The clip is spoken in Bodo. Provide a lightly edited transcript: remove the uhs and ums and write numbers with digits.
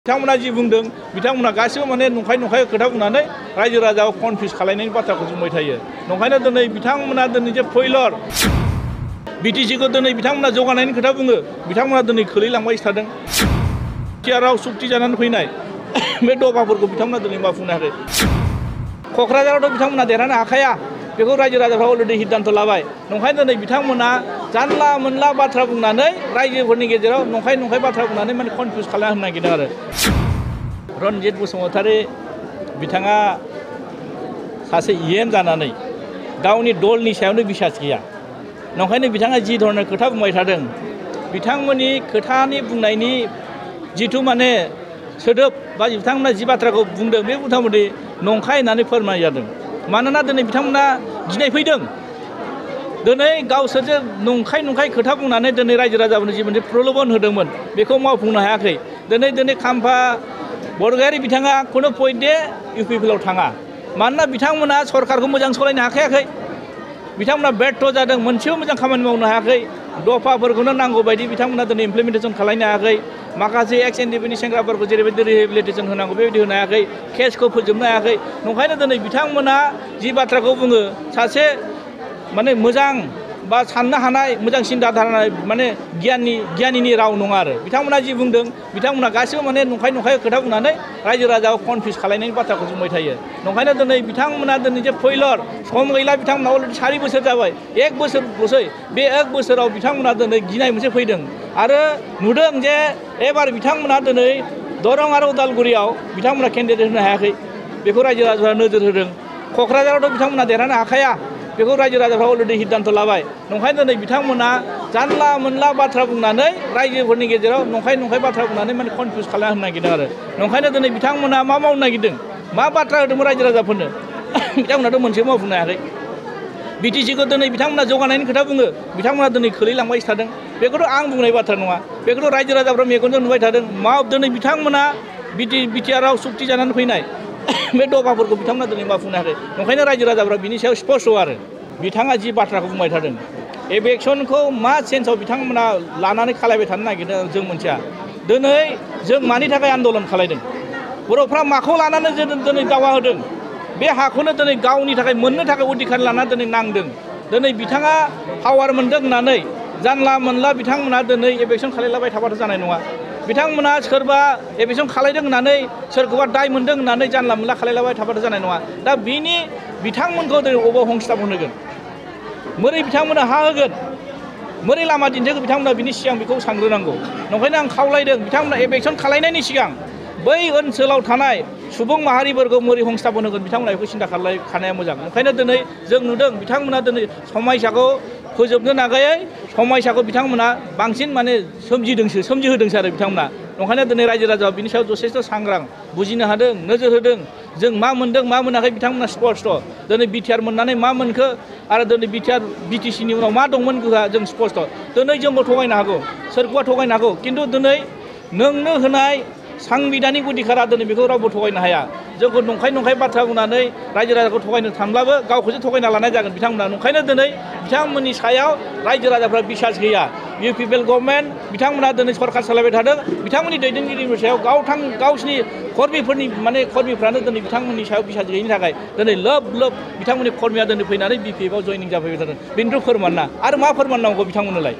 बिथांमोना जि बुंदों बिथांमोना गासिबो माने नंखाय खोथा बुंनानै रायजो राजाखौ कनफ्यूज खालामनायनि बाथ्राखौ बुंबाय थायो। नंखायनो दिनै बिथांमोना दिनै जे फैलर बिटिसिखौ दिनै बिथांमोना जौगानायनि खोथा बुङो, बिथांमोना दिनै खोलैलांबाय थादों। बिटिआरआव सुक्ति जानानै फैनाय बे दफाफोरखौ बिथांमोना दिनै मावफुंनो हायाखै। क'क्राझारावथ' बिथांमोना देरहानो हाखाया, बेखौ रायजो राजाफ्रा अलरेडि सिद्धांत लाबाय। नंखायनो दिनै बिथांमोना जानला मोनला बाथ्रा बुंनानै रायजोफोरनि गेजेराव नंखाय बाथ्रा बुंनानै माने कनफ्यूज खालामना होनो नागिरदों आरो। रनजित बसुमतारी बिथाङा सासे इएम जानानै गावनि दलनि सायावनो बिसास गैया। नंखायनो बिथाङा जि धरনের खोथा बुंबाय थादों, बिथांमोननि खोथानि बुंनायनि जिथु माने सोदोब बा बिथांमोना जि बाथ्राखौ बुंदों बे मथा-मथि नंखाय होननानै फोरमाय जादों। मानोना दिनै बिथांमोना गिनाय फैदों। दिनै गावसोरजों नंखाय खोथा बुंनानै दिनै रायजो राजाफोरनो जि मोनसे प्रलोभन होदोंमोन बेखौ मावफुंनो हायाखै। दिनै खाम्फा बरगयारी बिथाङा खुनु पइन्टे इउपिपिएलआव थाङा। मानोना बिथांमोना सरकारखौ मोजां सालायनो हाखायाखै। बिथांमोना बेर्थ जादों, मोनसेबो मोजां खामानि मावनो हायाखै। दफाफोरखौनो नांगौ बायदि बिथांमोना दिनै इमप्लिमेन्टेसन खालामनो हायाखै। माखासे एक्स एनडिपिनि सेंग्राफोरखौ जेरैबायदि रिहेबिलिटेसन होनांगौ बेबायदि होनो हायाखै। केसखौ फोजोबनो हायाखै। नंखायनो दिनै बिथांमोना जि बाथ्राखौ बुङो सासे माने मोजां बा साननो हानाय मोजां सिन्था धारना माने गियानिनि राव नङा आरो। बिथांमोना जि बुंदों बिथांमोना गासिबो माने नंखाय खोथा बुंनानै रायजो राजाखौ कनफ्यूज खालामनायनि बाथ्राखौ बुंबाय थायो। नंखायनो दिनै बिथांमोना दिनै जे फैलर सम गैला, बिथांमोना अलरेडि 4 बोसोर जाबाय, 1 बोसोरल'सै। बे 1 बोसोराव बिथांमोना दिनै गिनाय मोनसे फैदों आरो नुदों जे एबार बिथांमोना दिनै दरं आरो उदालगुरियाव बिथांमोना केन्डिडेट होनो हायाखै। बेखौ रायजो राजाफ्रा नोजोर होदों। क'क्राझारावथ' बिथांमोना देरहानो हाखाया, बेखौ रायजो राजाफ्रा अलरेडि सिद्धांत लाबाय। नंखायनो दिनै बिथांमोना जानला मोनला बाथ्रा बुंनानै रायजोफोरनि गेजेराव नंखाय बाथ्रा बुंनानै माने कनफ्यूज खालामना होनो नागिरदों आरो। नंखायनो दिनै बिथांमोना मा मावनो नागिरदों, मा बाथ्रा होदोंमोन रायजो राजाफोरनो, बिथांमोनाथ' मोनसेबो मावफुंनो हायाखै। बिटिसिखौ दिनै बिथांमोना जौगानायनि खोथा बुङो, बिथांमोना दिनै खोलैलांबाय थादों। बेखौथ' आं बुंनाय बाथ्रा नङा, बेखौथ' रायजो राजाफ्रा मेगनजों नुबाय थादों। दिनै बिथांमोना बिटिआरआव सुक्ति जानानै फैनाय बे दफाफोरखौ बिथांमोना दिनै मावफुंनो हायाखै। नंखायनो रायजो राजाफ्रा बिनि सायाव स्पस्ट आरो। बिथाङा जि बाथ्राखौ बुंबाय थादों, इलेक्सनखौ मा सेन्सआव बिथांमोना लानानै खालामबाय थानो नागिरदों जों मोनथिया। दिनै जों मानि थाखाय आन्दलन खालामदों, बर'फ्रा माखौ लानानै दिनै दावहा होदों, बे हाखौनो दिनै गावनि थाखाय मोननो थाखाय अधिकार लानानै दिनै नांदों। दिनै बिथाङा पावार मोनदों होननानै जानला मोनला बिथांमोना दिनै इलेक्सन खालामलाबाय थाबाथ' जानाय नङा। बिथांमोना सोरबा इलेक्सन खालामदों होननानै सोरखौबा दाय मोनदों होननानै जानला मोनला खालामलाबाय थाबाथ' जानाय नङा। दा बिनि बिथांमोनखौ दिनै अबाव संस्थापन होगोन, मोरै बिथांमोना हा होगोन, मोरै लामा दिन्थिगोन, बिथांमोना बिनि सिगां बेखौ सानग्रोनांगौ। नंखायनो आं खावलायदों बिथांमोना इलेक्सन खालामनायनि सिगां बै ओनसोलाव थानाय सुबुं माहारिफोरखौ मोरै संस्थापन होगोन बिथांमोना बेखौ सिन्था खालामखानाया मोजां। ओंखायनो दिनै जों नुदों बिथांमोना दिनै समयसाखौ फोजोबनो नागायै समयसाखौ बिथांमोना बांसिन माने सोमजिहोदोंसो आरो बिथांमोना। ओंखायनो दिनै रायजो राजाआ बिनि सायाव जथेस्थ' सांग्रां, बुजिनो हादों, नोजोर होदों। जों मा मोनदों मा मोनाखै बिथांमोना स्पस्ट। दिनै बिटिआर मोननानै मा मोनखो आरो दिनै बिटिसिनि उनाव मा दंमोन गोहोआ जों स्पस्ट। दिनै जोंबो थगायनो हागौ, सोरखौबा थगायनो हागौ, खिन्थु दिनै नोंनो होनाय सांबिधानिक अधिकारा दिनै बेखौ रावबो थगायनो हाया। जोंखौ नंखाय बाथ्रा बुंनानै रायजो राजाखौ थगायनो थांब्लाबो गावखौसो थगायना लानाय जागोन बिथांमोना। ओंखायनो दिनै बिथांमोननि सायाव रायजो राजाफ्रा बिसास गैया। इउपिपिएल गभर्नमेन्ट बिथांमोना दिनै सरकार सालायबाय थादों। बिथांमोननि दैदेनगिरिनि सायाव गावसिनि कर्मिफ्रानो दिनै बिथांमोननि सायाव बिसास गैयिनि थाखाय दिनै लोब बिथांमोननि कर्मिया दिनै फैनानै बिपिएफआव जयनिं जाफैबाय थादों। बेनोथ' फोरमान ना, आरो मा फोरमान नांगौ बिथांमोननोलाय।